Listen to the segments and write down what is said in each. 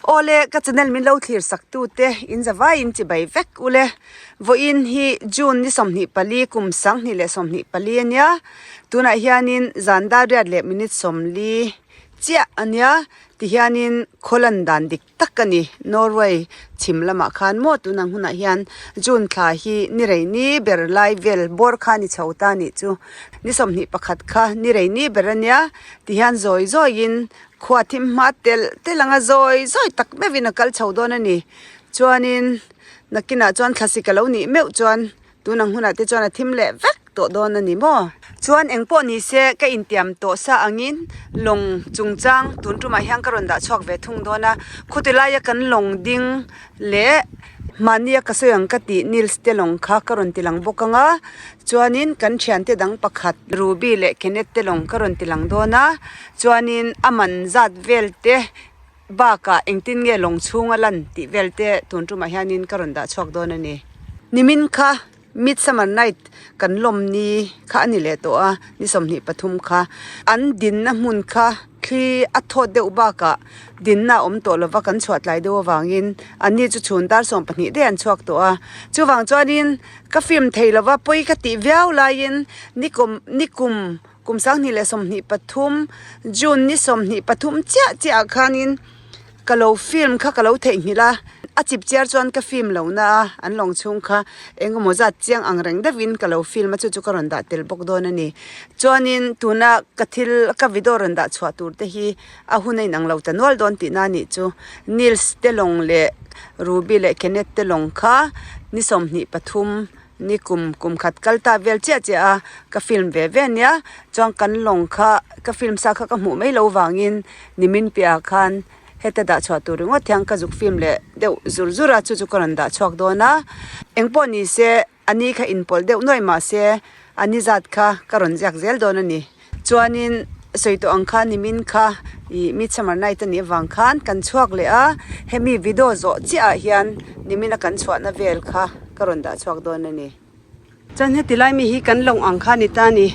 Awle ka channel min lo thlir sak tu te in zavai in chibai vek ule vawiin hi June ni 24 kum 2024 ania tunah hianin zan dar riat leh minute 40 chiah ania tihianin khawlan dan dik tak a ni Norway chhim lamah khan maw tunang hunah hian June thla hi ni rei ni ber lai vel bawr kha ni chho ta nih chu ni 21 kha ni rei ni ber ania tihian zawi zawiin Khua thim hma telh telh anga zawi zawi tak meuhin a kal chho dawn a ni. Chuanin nakinah chuan thlasi ka lo nih meuh chuan tun ang hunah te chuan a thim leh vek tawh dawn a ni maw? Chuan eng pawh ni se ka intiam tawh sa angin lawng chungchang tun tumah hian ka rawn dah chhuak ve thung dawn a. Khuti laia kan lawng ding leh mahnia ka sawi ang ka tih Nils te lawng kha ka rawn ti lang bawk ang a chuanin kan thiante dang pakhat Ruby leh Kenneth te lawng ka rawn ti lang dawn a chuanin a man zat vel te bakah engtin nge lawng chhung a lan tih vel te tun tumah hianin ka rawn dah chhuak dawn a ni. Nimin kha Midsummer Night kan lawm ni kha a ni leh tawh a, ni 23 kha. An dinna hmun kha thli a thawt deuh bakah dinna a awm tawh lova kan chhuah tlai deuh avangin anni chu chhun dar 12 daih an chhuak tawh a. Chuvang chuanin ka film thei lova pawi ka tih viau laiin nikum nikum kum 2023 June ni 23 chiah chiah ah khanin Ka lo film kha ka lo theihnghilh a, a chip chiar chuan ka film lo na a, an lawng chhung kha eng emaw zat chiang ang reng deuhin ka lo film a, chu chu ka rawn dah tel bawk dawn a ni. Chuanin tuna ka thil ka video rawn dah chhuah tur te hi a hun a inang lo ta nual dawn tihna a nih chu. Nils te lawng leh Ruby leh Kenneth te lawng kha ni 23 Ni kum kum khat kal ta vel chiah chiah a, ka film ve ve ania, chuan kan lawng kha ka film sa kha ka hmuh mai lo vangin nimin piahah khan heta dah chhuah tur ringawt hian ka zuk film leh deuh zur zur a, chu chu ka rawn dah chhuak dawn a, engpawh ni se a ni kha inpawlh deuh nuai mah se a ni zat kha ka rawn ziak zel dawn a ni. Chuanin sawi tawh ang kha nimin kha ih midsummer night a nih avang khan kan chhuak leh a, hemi video zawh chiah ah hian nimina kan chhuahna vel kha ka rawn dah chhuak dawn a ni. Chuan heti lai mi hi kan lawng ang kha a ni ta a ni,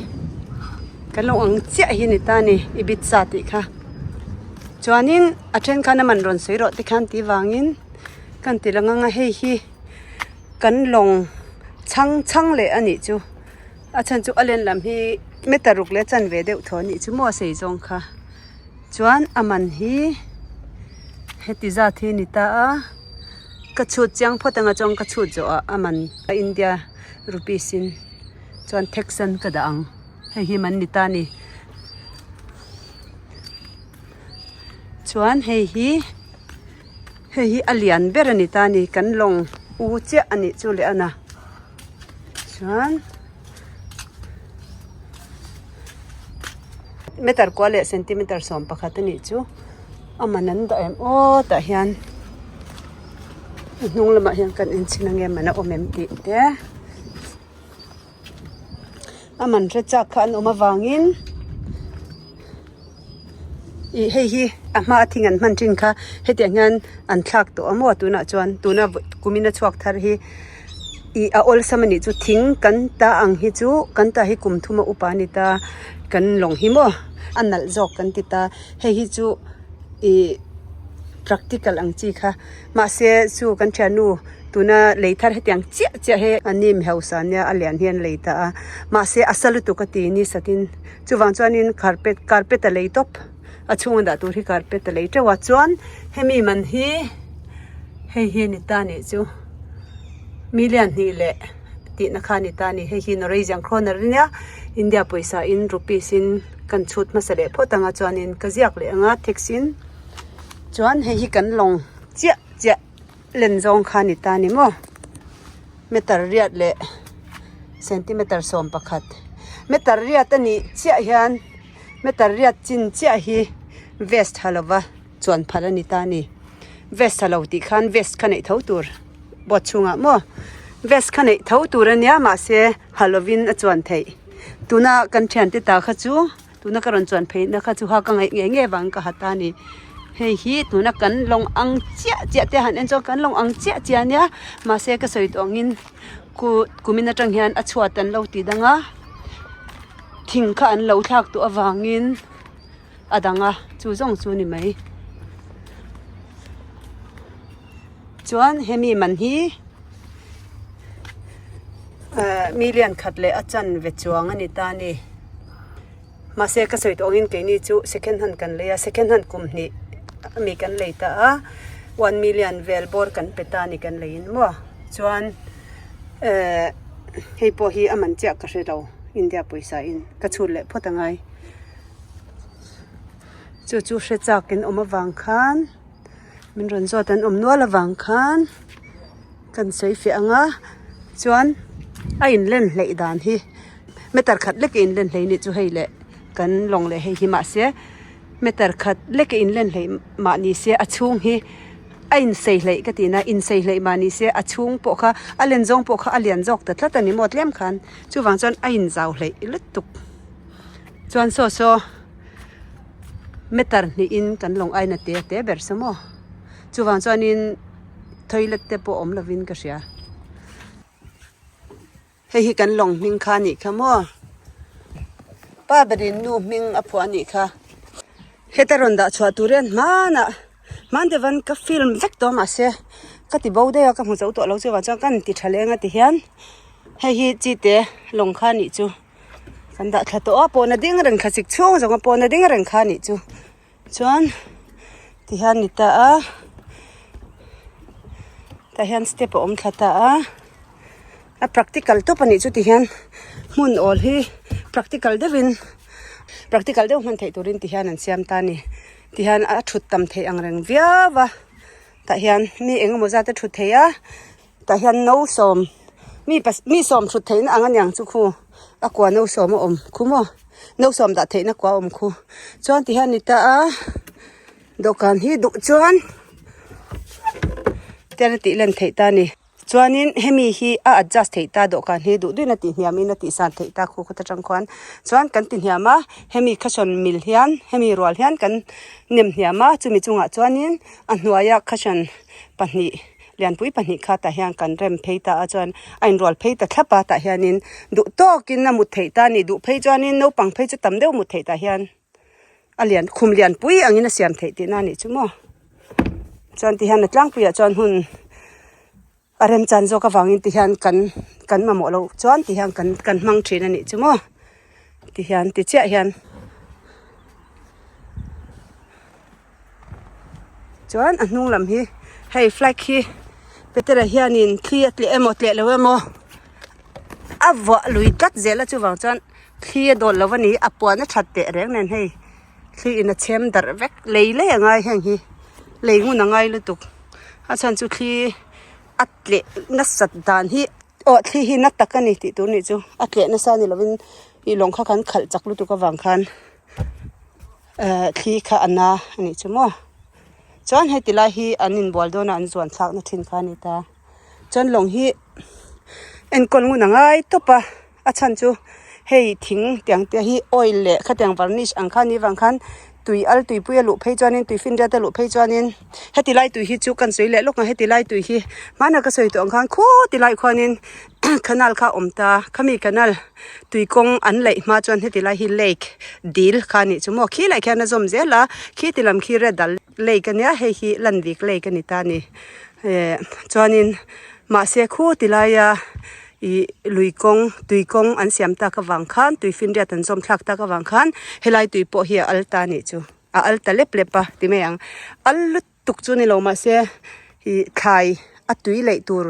kan lawng ang chiah hi a ni ta a ni Ibiza tih kha. Chuanin a then khan a man rawn sawi rawh te khan tih vangin kan ti lang ang a, hei hi kan lawng chhang chhang leh a nih chu. A chhan chu a len lam hi meter ruk leh chanve deuh thaw a nih chu maw a sei zawng kha chuan a man hi heti zat hi a ni ta a ka chhut chiang phawt anga chuan ka chhut zawh ah a man a India rupees in chuan tax an ka dah ang hei hi man ni ta a ni chuan hei hi hei hi a lian ber a ni ta a ni kan lawng u chiah a nih chu leh a na. Chuan meter kua leh centimeter 11 a nih chu a man an dah em aw tah hian a hnung lamah hian kan en chhin ange man a awm em tih te a man hre chak kha an awm avangin Ih hei hi a hma a thing an hman thin kha hetiang hian an thlak tawh a maw tunah chuan tuna kumin a chhuak thar hi ih a awlsam a nih chu thing kan ta ang hi chu kan ta hi kum thum a upa a ni ta kan lawng hi maw a nalh zawk kan ti ta hei hi chu ih practical ang chi kha mahse chu kan thiannu tuna lei thar hetiang chiah chiah hi a nim hausa nia a lian hian lei ta a mahse a sa lutuk a ti ni satin. Chuvang chuanin carpet carpet a lei tawp a chhunga dah tur hi carpet a lei teuh a chuan hemi man hi hei hi a ni ta nih chu million hnih leh tihna kha a ni ta a ni hei hi Norwegian kroner a nia India pawisa in rupees in kan chhut hmasa leh phawt ang a chuanin ka ziak leh ang a tax in chuan hei hi kan lawng chiah chiah len zawng kha a ni ta a ni maw. Meter riat leh centimeter 11 meter riat a nih chiah hian meter riat chin chiah hi vest ha lova chuan phal a ni ta a ni vest ha lo tih khan vest kha neih tho tur boat chhungah maw vest kha neih tho tur a nia mahse ha lovin a chuan theih tuna kan thiante ta kha chu. Tuna ka rawn chuan phei na kha chu ha ka ngaih ngei ngei vang ka ha ta a ni. Hei hi tuna kan lawng ang chiah chiah te han en chuan kan lawng ang chiah chiah a nia mahse ka sawi tawh angin ku kumin atang hian a chhuat an lo ti dang a thing kha an lo thlak tawh avangin a dang a chu zawng chu a ni mai. Chuan hemi man hi eh million khat leh a chanve chuang a ni ta a ni. Mahse ka sawi tawh angin keini chu second hand kan lei a, second hand kum hnih ami kan lei ta a, one million vel bawr kan pe ta a ni kan leiin maw. Chuan eh hei pawh hi a man chiah ka hre lo India pawisa in ka chhut leh phawt angai. Chu chu hre chak in awm avang khan min rawn zawt an awm nual avang khan kan sawi fiah ang a chuan a in len hleih dan hi meter khat lek a in len hleih a nih chu hei leh kan lawng leh hei hi mahse meter khat lek a in len hleih mah ni se a chhung hi a in sei hleih ka tih na in sei hleih mah ni se a chhung pawh kha a len zawng pawh kha a lian zawk ta tlat a ni maw tlem khan chuvang chuan a in zau hleih lutuk chuan saw saw. Meter hnihin kan lawng aina te te ber se maw chuvang chuanin toilet te pawh awm lovin ka hria hei hi kan lawng hming kha a nih kha maw pa berin nu hming a phuah a nih kha heta rawn dah chhuah tur hian hmanah hman deuh an ka film vek tawh mahse ka ti bo daih a ka hmu zo tawh lo chuvang chuan ka han ti tha leng a ti hian hei hi chi te lawng kha a nih chu. Kan dah thla tawh a pawhna ding reng thla chik chhung zawng a pawhna ding reng kha a nih chu chuan tihian ni ta a tah hian step a awm thla ta a a practical tawp a nih chu tihian hmun awl hi practical deuhin practical deuh hman theih turin tihian an siam ta a ni tihian a thut tam theih ang reng viau a tah hian mi engemaw zat a thut thei a. Tah hian no sawm mi mi sawm thut theihna ang aniang chu khu a kua no sawm a awm khu maw no sawm dah theihna kua a awm khu chuan ti hian ni ta a dawhkan hi duh chuan tian a tih len theih ta a ni chuanin hemi hi a adjust theih ta dawhkan hi duh duhin a tih hniam in a tih san theih ta khu kawt atang khuan chuan kan ti hniam a hemi cushion mil hian hemi rual hian kan nem hniam a chumi chungah chuanin a hnuaia cushion pahnih. Lianpui pahnih kha tah hian kan rem phei ta a chuan a inrual phei ta thlap a tah hianin duh tawkin a mut theih ta a ni duh phei chuanin naupang phei chu tam deuh mut theih tah hian a lian khum lianpui angin a siam theih tihna a nih chu maw chuan ti hian a tlangpuiah chuan hun a remchan zawk avangin ti hian kan kan mamawh loh chuan ti hian kan kan hmang thin a nih chu maw ti hian ti chiah hian. Chuan a hnung lam hi hei flag hi Petera hianin thli a tleh emaw tleh lo emaw a vuah lui tlat zel a chuvang chuan thli a dawl lo a ni a puan a that teh reng nen hei thli in a chhem darh vek lei lei a ngai heng hi lei ngun a ngai lutuk a chhan chu thli a tleh nasat dan hi aw thli hi na tak a ni tih tur a nih chu a tleh nasa ni lovin ih lawng kha kan khalh chak lutuk avang khan. Eh thli kha a na a nih chu maw chuan heti lai hi an inbual dawn a an zuan thlak na thin kha a ni ta chuan lawng hi enkawl ngun a ngai tawp a a chhan chu hei thing tiang te hi oil leh khatiang varnish ang kha a nih vang khan tui al tuipui a luh phei chuanin tui finriat a luh phei chuanin heti lai tui hi chu kan sawi leh lawk ang heti lai tui hi hmanah ka sawi tawh ang khan khuti lai khuanin canal kha a awm ta khami canal tui kawng an laih hma chuan heti lai hi lake dil kha a nih chu maw khi lai khian a zawm zel a khi ti lam khi red dal lake a nia hei hi Lanvik lake a ni ta a ni eh chuanin mahse khu ti laia ih lui kawng tui kawng an siam tak avang khan tui finriat an zawm thlak tak avang khan helai tui pawh hi a al ta a nih chu a al ta lep lep a ti mai ang al lut. Tuk chu ni lo mahse ih thlai a tui leih tur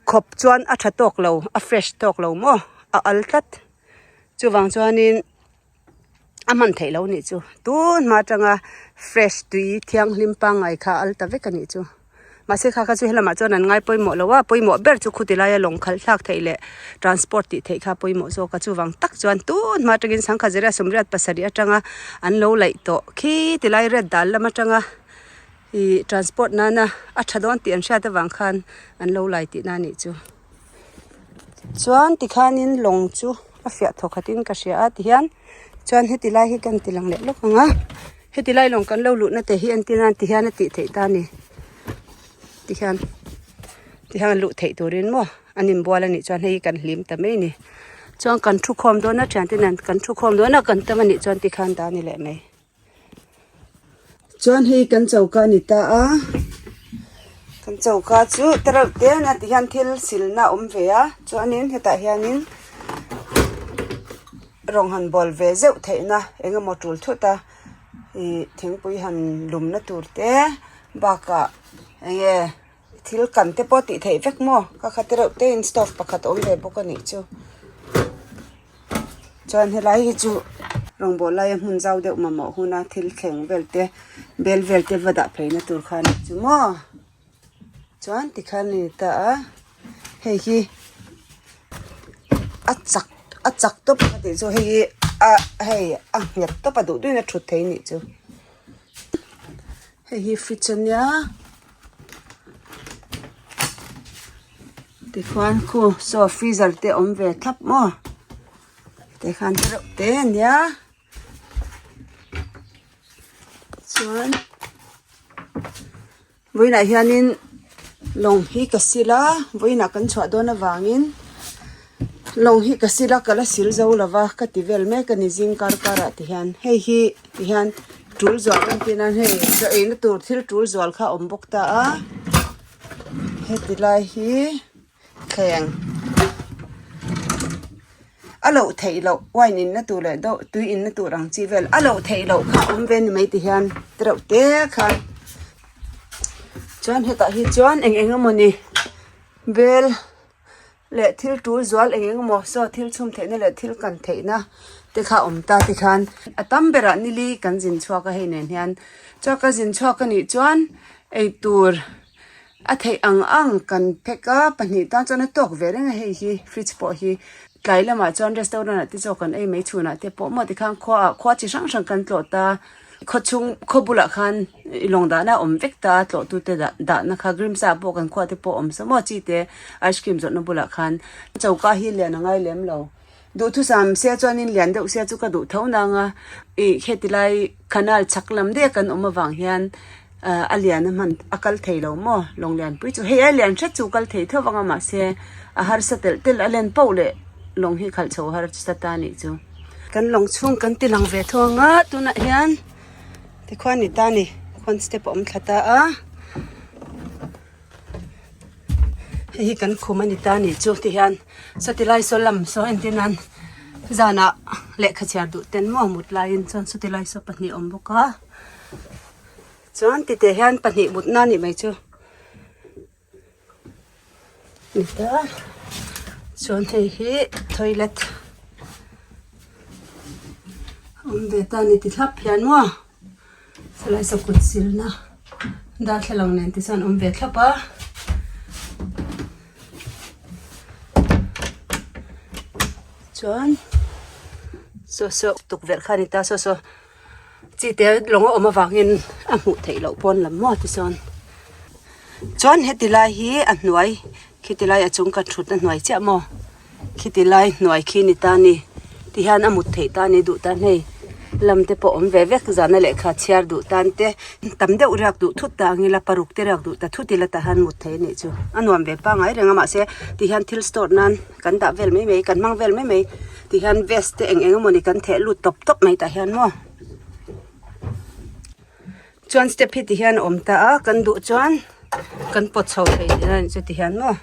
khawp chuan a tha tawk lo a fresh tawk lo maw a al tlat chuvang chuanin a hman theih lo nih chu tun hma atanga fresh tui thianghlim pangngai kha a al ta vek a nih chu mahse kha kha chu helamah chuan an ngai pawimawh lo a pawimawh ber chu khuti laia lawng khalh thlak theih leh transport tih theih kha pawimawh zawk a chuvang tak chuan tun hma atangin sangha zira sawmriat pasarih atanga an lo laih tawh khi tilai riat dal lam atanga ih transport nana a tha dawn tih an hriat avang khan an lo lai tihna a nih chu chuan tikhanin lawng chu a fiah thaw khatin ka hria a tihian chuan heti lai hi kan ti lang leh lawk ang a heti lai lawng kan lo luhna te hi entir nan tihian a tih theih ta a ni tihian tihian luh theih turin maw. An inbual a nih chuan hei hi kan hlim ta mai a ni. Chuan kan thu khawm dawn a thiante nen kan thu khawm dawn a kan tam a nih chuan tikhan dah a ni leh mai. Chuan hei kan choka a ni ta a. Kan choka chu te reuh te a nia tihian thil silna a awm ve a chuanin hetah hianin rawng han bawl ve zeuh theihna eng emaw tul thut a ih thingpui han lumna tur te bakah eng nge thil kan te pawh tih theih vek maw ka kha te reuh te in stove pakhat a awm ve bawk a nih chu. Chuan helai hi chu rawngbawh laia hmun zau deuh mamawh huna thil thleng vel te bel vel te va dah pheina tur kha a ni chu maw chuan tikhian a ni ta a hei hi a chak a chak tawp a tih chu hei hi a hei a nghet tawp a duh duhin a thut thei a nih chu hei hi fridge a nia. Tikhuan khu saw freezer te awm ve thlap maw tikhan te reuh te a nia chuan vawiinah hianin lawng hi ka sil a vawiinah kan chhuah dawn avangin lawng hi ka sil a ka la sil zo lo va ka ti vel mek a ni zing kar karah ti hian hei hi ti hian tul zual ang tih nan hei chaw eina tur thil tul zual kha a awm bawk ta a. Heti lai hi thleng a loh theih loh wine in na tur leh deuh tui in na tur ang chi vel a loh theih loh kha a awm ve ni mai ti hian te reuh te khan chuan hetah hi chuan eng eng emawni bel leh thil tul zual eng eng emaw saw thil chhum theihna leh thil kan theihna te kha a awm ta tikhan a tam berah nili kan zin chhuak a hei nen hian chuan ka zin chhuak a nih chuan eitur a theih ang ang kan phek a pahnih tan chuan a tawk ve reng a hei hi fridge pawh hi tlai lamah chuan restaurant ah te chaw kan ei mai chhunah te pawh maw tikhan khua ah khua chi hrang hrang kan tlawh ta. Khaw chhung khaw bulah khan ih lawng dahna a awm vek ta a tlawh tute dah dahna kha Grimsa pawh kan khuah te pawh a awm sa maw chi te ice cream zawrhna bulah khan choka hi lian a ngai lem lo duhthusam se chuanin lian deuh se chu ka duh tho nang a ih heti lai canal chhak lam daih a kan awm avang hian ah a lian a hman a kal thei lo maw lawng lian pui chu hei a lian hret chu kal thei tho vang a mahse a harsa telh telh a len poh leh lawng hi khalh chho harsa ta a nih chu. Kan lawng chhung kan ti lang ve thawng a tunah hian tikhuan ni ta ni khuan step a awm thla ta a hei hi kan khum a ni ta nih chu ti hian sawti lai saw lam saw entir nan zanah lehkha chhiar duh ten maw mut laiin chuan sawti lai saw pahnih a awm bawk a chuan titeh hian pahnih mutna a nih mai chu. Ni ta chuan hei hi toilet awm ve ta ni ti thlap hian maw helai saw kut silna darthlalang nen te chuan awm ve thlap a chuan saw saw tukverh kha a ni ta saw saw. Chi te lawng a awm avangin a hmuh theih loh pawn lam maw tichuan chuan heti lai hi a hnuai khiti lai a chung ka thutna hnuai chiah maw khiti lai hnuai khi ni ta ni tihian a mut theih ta ni duh tan hei lam te pawh awm ve vek zana lehkha chhiar duh tan te tam deuh riak duh thut ta ang ila paruk te riak duh ta thut ila tahan mut theih a nih chu a nuam ve pangai reng a mahse tihian thil store nan kan dah vel mai mai kan hmang vel mai mai. Tihian vest te eng eng emawni kan theh lut tawp tawp mai tah hian maw chuan step hi tihian a awm ta a kan duh chuan kan pawt chho thei tihna anih chu tihian maw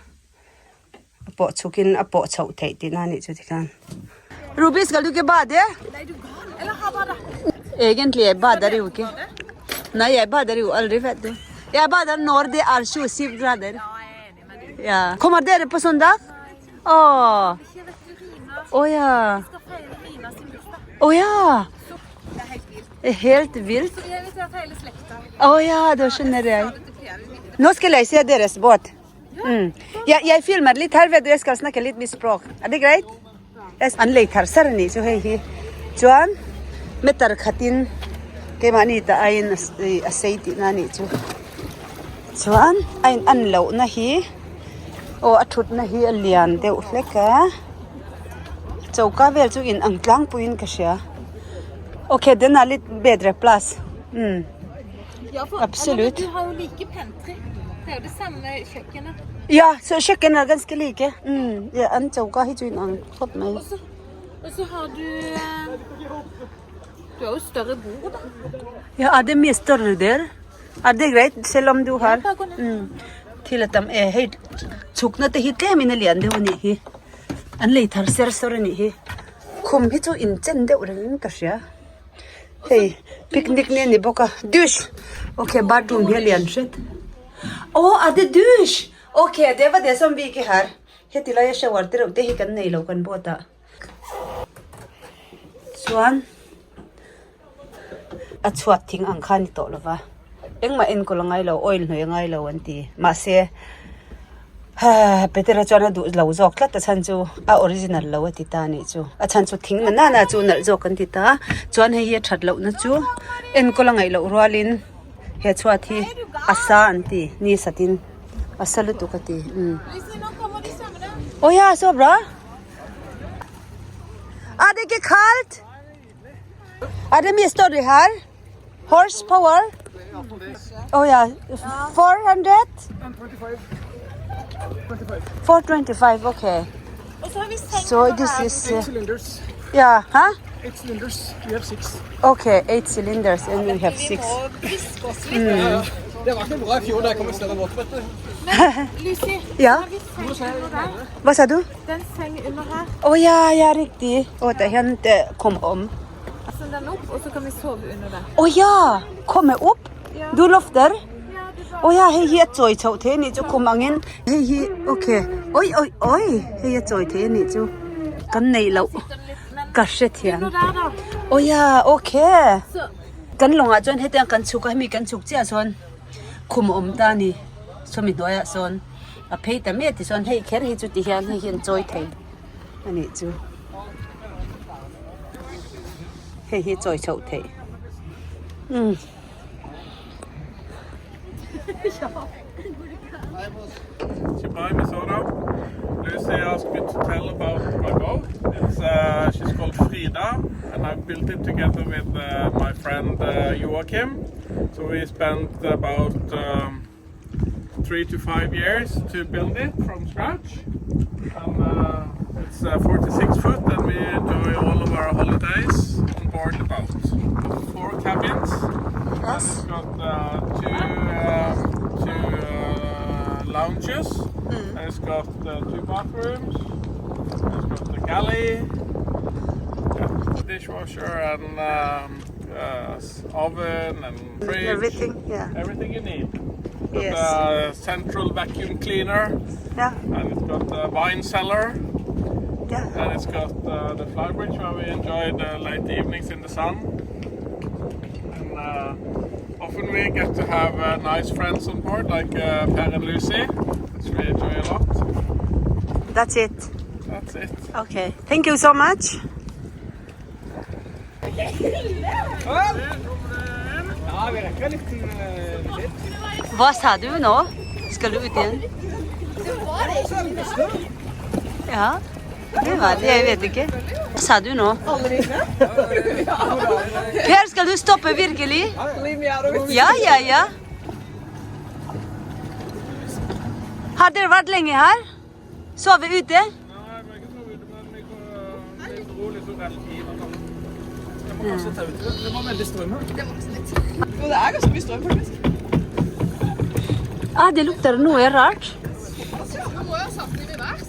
a pawh chhuk in a pawh chhoh theih tihna anih chu tikhan Ruby skal du ke baad e Egentlig jeg bader jo ikke. Nei, jeg bader jo aldri, vet du. Jeg bader når det er 27 grader. Ja. Kommer dere på søndag? Åh. Å ja. Å ja. Det er helt vilt. Å ja, da skjønner jeg. Nå skal jeg se deres båt. Mm. Jeg, jeg filmer litt her, vet du. Jeg skal snakke litt med språk. Er det greit? Yes, an lei thar sar anih chu hei hi. Chuan meter khatin keimahni ta aiin a sei tihna anih chu. Chuan a in an lohna hi aw a thutna hi a lian deuh hlek a choka vel chu in ang tlangpuiin ka hria okay den ah lit bedre plus umm absolut ya so kjøkken er ganske like umm ja an choka hi chu in ang khawp mai. Du har jo større bord, da. Ja, er det mye større der? Er det greit, selv om du har Ja, bare gå ned. mm. Thil a tam e hei chhukna te hi tlem in a lian deuh a nih hi an lei thar ser sawr a nih hi khum hi chu inchen deuh reng in ka hria hei picnic ni a ni bawk a dish okay bathroom hi a lian hret aw a de dish okay a deva de sawm bik i har heti laia shower te reuh te hi kan nei lo kan boat ah chuan. A chhuat thing ang kha a ni tawh lo va, engmah enkawl a ngai lo, oil hnawih a ngai lo an ti. Mahse, Petera chuan a duh lo zawk tlat a chhan chu a original lo a ti ta a nih chu. A chhan chu thing na nana chu nalh zawk an ti ta. Chuan hei hi a that lohna chu enkawl a ngaih loh rualin he chhuat hi a sa an ti, ni satin a sa lutuk a ti. Umm. Aw ya, so bra. A de ke khalt. Are mi story her? Horsepower? Oh yeah, 400? 425, okay. So this is... Eight cylinders. Yeah, huh? Eight cylinders. We have six. Okay, eight cylinders and we have six. Mm. Det var ikke bra i fjor da jeg kom i større båt, vet du. Lucy, Ja, har vi seng under der? hva sa du? Den seng under her. Oh ja, ja, riktig. Aw tah hian te khum a awm. Send den opp, og så kan vi sove under der. Aw ya, khum e up? Du lofter? Ja, det var Aw ya, hei hi a chawi chhoh thei a nih chu khum angin. Hei hi, okay. Oi oi oi, hei a chawi thei a nih chu. Kan neih loh ka hrethiam. under der, da. Aw ya, okay. Så Kan lawngah chuan hetiang kan chhuk a, hemi kan chhuk chiah chuan khum a awm ta a ni. Sawmi hnuaiah sawn. A phei ta miah tichuan hei kher hi chu ti hian hei hi an chawi thei a nih chu hei hi chawi chhoh theih umm. Chibai Mizoram. Lucy asked me to tell about my boat. It's uh, she's called Frida, and I've built it together with uh, my friend uh, Joachim. So we spent about um, 3 to 5 years to build it from scratch. And uh, it's uh, 46 foot, and we enjoy all of our holidays on board the boat. Four cabins. And it's got uh, two um, two uh, lounges, and it's got uh, two bathrooms. It's got the galley, yeah, dishwasher, and um, uh, s- oven and fridge. Everything, yeah. Everything you need. Got Yes. a central vacuum cleaner, Yeah, and it's got a wine cellar, yeah. and it's got uh, the flybridge where we enjoy the late evenings in the sun. And uh, often we get to have uh, nice friends on board, like uh, Per and Lucy, which we enjoy a lot. That's it. That's it. Okay. Thank you so much. Ja, vi rekker en liten visitt. Hva sa du nå? Skal du ut igjen? Ja, det var det. Jeg vet ikke. Hva sa du nå? Per, skal du stoppe virkelig? Ja, ja, ja. Har dere vært lenge her? Sove ute? Nei, vi er ikke så ute, men vi, vi dro liksom rett hit. Jeg må kanskje ta ut det. Det var veldig strøm her. Jo, det er ganske mye strøm, faktisk. Ah, det lukter noe rart. Du må jo ha satt den i revers.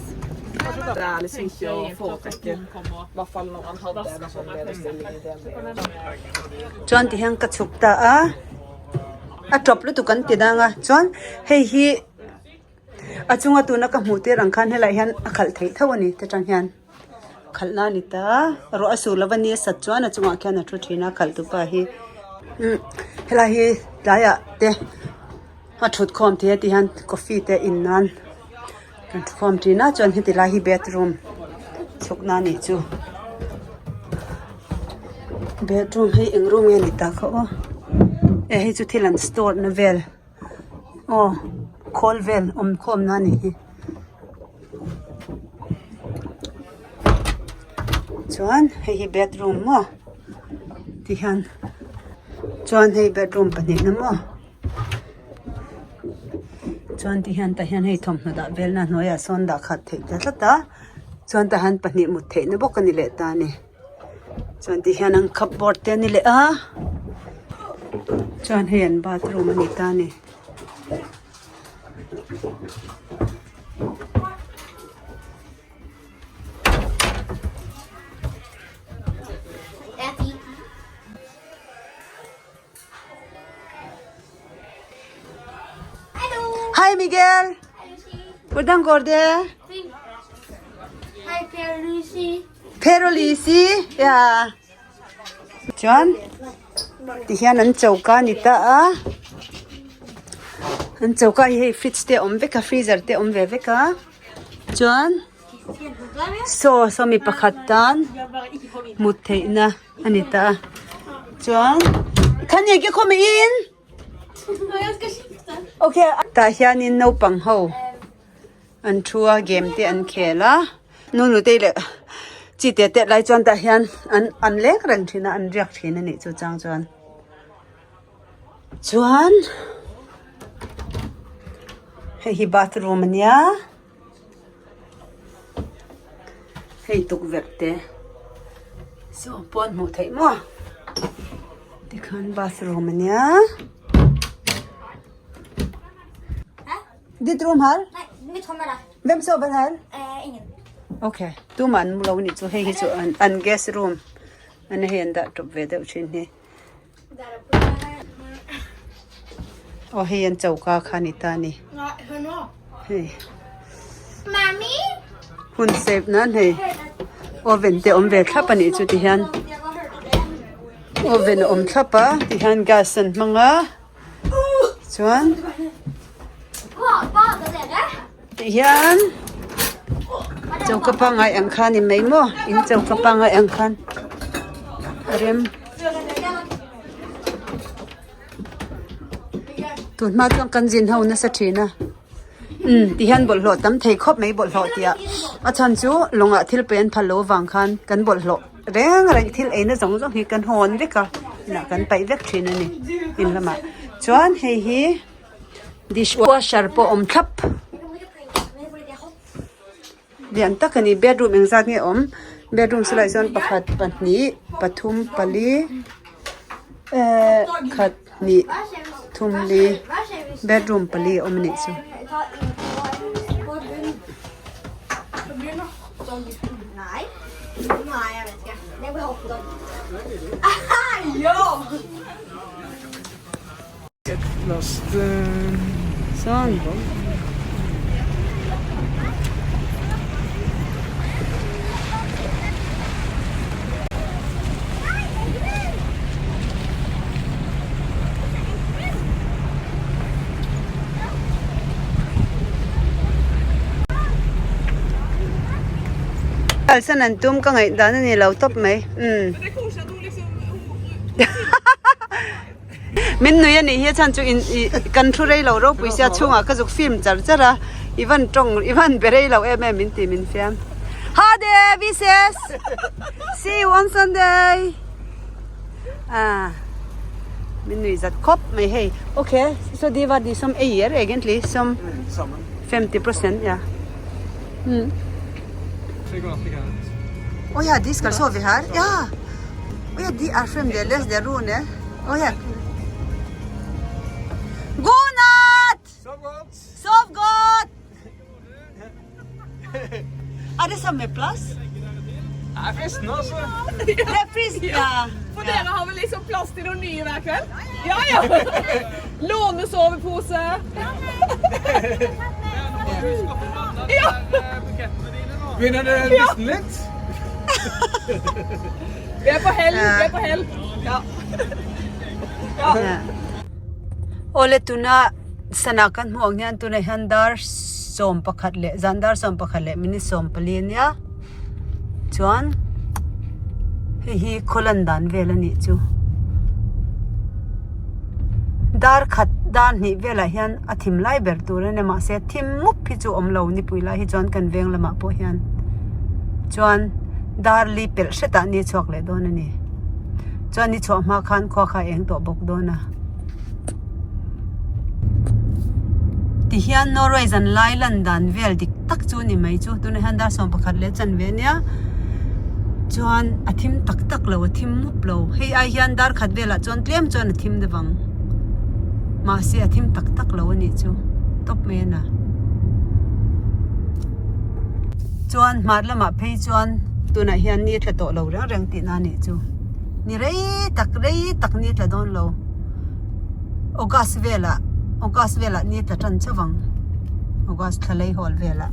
Det er liksom ikke å foretrekke. I hvert fall når han hadde en sånn lederstilling i DNB. Chuan ti hian ka chhuk ta a, a tawp lutuk an ti dang a chuan hei hi a chunga tuna ka hmuh tir ang khan helaiah hian a khalh theih tho a ni ta tang hian khalh na a ni ta ruah a sur lova ni a sat chuan a chungah khian a thu thin a khalh tu pa hi umm helai hi tlaiah te a thut khawm thei a ti hian coffee te in nan Kan thukhawm thin a chuan heti lai hi bedroom chhukna a nih chu bedroom hi eng room nge ni ta kha aw e hei chu thil an store na vel aw khawl vel awm khawm na a nih hi chuan hei hi bedroom maw ti hian chuan hei bedroom pahnihna maw. Chuan ti hian tah hian hei thawmhnaw dah velna hnuaiah sawn dah khat theih ta tlat a chuan tah hian pahnih mut theihna bawk a ni leh ta a ni chuan ti hian an cupboard te a ni leh a chuan hei an bathroom a ni ta a ni. Hei Miguel! Hvordan går det? Hei, Per Lucy. Per og Lucy, ja. Chuan tihian an choka a ni ta a, an choka hi hei fridge te a awm vek a freezer te a awm ve vek a chuan saw saw mi pakhat tan mut theihna a ni ta a chuan khan eng ke khawm in okay tah hianin naupang ho. An thu a game te an khel a nu nutei leh chi te te lai chuan tah hian an an leng reng thin a an riak thin a nih chu chang chuan chuan hei hi bathroom a nia hei tukverh te saw pawn hmuh theih maw tikhan bathroom a nia. Ditt room her? Nei, mitt rom er der. Hvem sover her? Eh, ingen. Ok, tumah an mu lo nih chu hei hi chu an an guest room an hei an dah tawp ve deuh thin hi. Der oppe. Aw hei an choka kha ni ta ni. Nei, hør nå. Hei. Mami? Hun save nan hei oven te awm ve thlap a nih chu tihian oven a awm thlap a tihian gas an hmang a. Chuan tih hian choka pangngai ang kha a ni mai maw in choka pangngai ang khan a rem tun hma chuan kan zin ho nasa thin a umm ti hian bawlhhlawh tam thei khawp mai bawlhhlawh tih ah a chhan chu lawngah thil pe an phal loh avang khan kan bawlhhlawh. Reng reng thil eina zawng zawng hi kan hawn vek a inah kan paih vek thin a ni in lamah chuan hei hi dish washer pawh a awm thlap lian tak a ni bedroom engzat nge awm bedroom silai chuan pakhat pahnih pathum pali ehh khat hnih thum li bedroom pali a awm a nih chu. Sawn. Kalsan an tum ka ngaih dan a ni lo tawp mai umm. Min nui a nih hi a chhan chu in ih kan thu rei lo ropui sia chhungah ka zuk film char char a i van tawng i van be rei lo em em min ti min fiam. Ha de vi ses see you on Sunday ah min nui zat khawp mai hei ok so di va di som ei er egently som 50% ya um oh ja de skal sove her ja oh ja de er fremdeles der Rune oh ja God natt! Sov godt! Sov godt! Er det samme plass? Det er fristende, altså. Det er fristende. Ja. For dere har vel liksom plass til noen nye hver kveld? Ja, ja. Låne sovepose. Ja. Begynner det å lysne litt? Vi er på hell, vi er på hell. Ja. Awle tuna sana kan hmuh ang hian tunah hian dar 11 leh zan dar 11 leh minute 14 a nia chuan hei hi khaw lan dan vel a nih chu dar khat dar hnih velah hian a thim lai ber tur a ni mahse thim mup hi chu a awm lo nipui lai hi chuan kan veng lamah pawh hian chuan dar li pelh hretah ni chhuak leh dawn a ni chuan ni chhuah hma khan khua kha a eng tawh bawk dawn a. Tihian Norway zan lai lan dan vel dik tak chu a ni mai chu tunah hian dar 11 leh chanve a nia chuan a thim tak tak lo a thim mup lo hei ai hian dar khat velah chuan tlem chuan a thim deuh ang mahse a thim tak tak lo a nih chu. tawp mai a na. Chuan hmar lamah phei chuan tunah hian ni a tla tawh lo reng reng tihna a nih chu. Ni rei tak rei tak ni a tla dawn lo. August velah August velah ni a tla tan chauh ang. August thla lei hawl velah.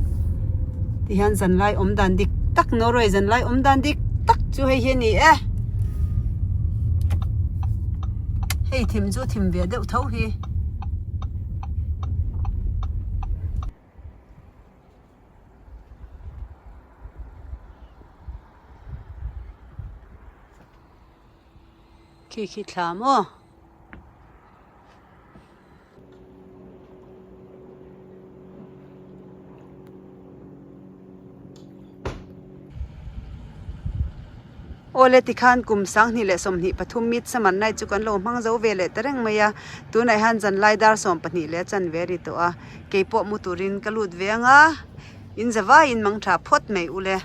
Tihian zanlai awm dan dik tak Norway zanlai awm dan dik tak chu hei hi a ni e. Hei thim chu thim ve deuh tho hi. Khi khi thla maw. Awle tikhan kum 2023 Midsummer Night chu kan lo hmang zo ve leh ta reng mai a, tunah hian zanlai dar 12 leh a chanve a ri tawh a, keipawh mu turin ka lut ve ang a, in zavaiin mang tha phawt mai ule.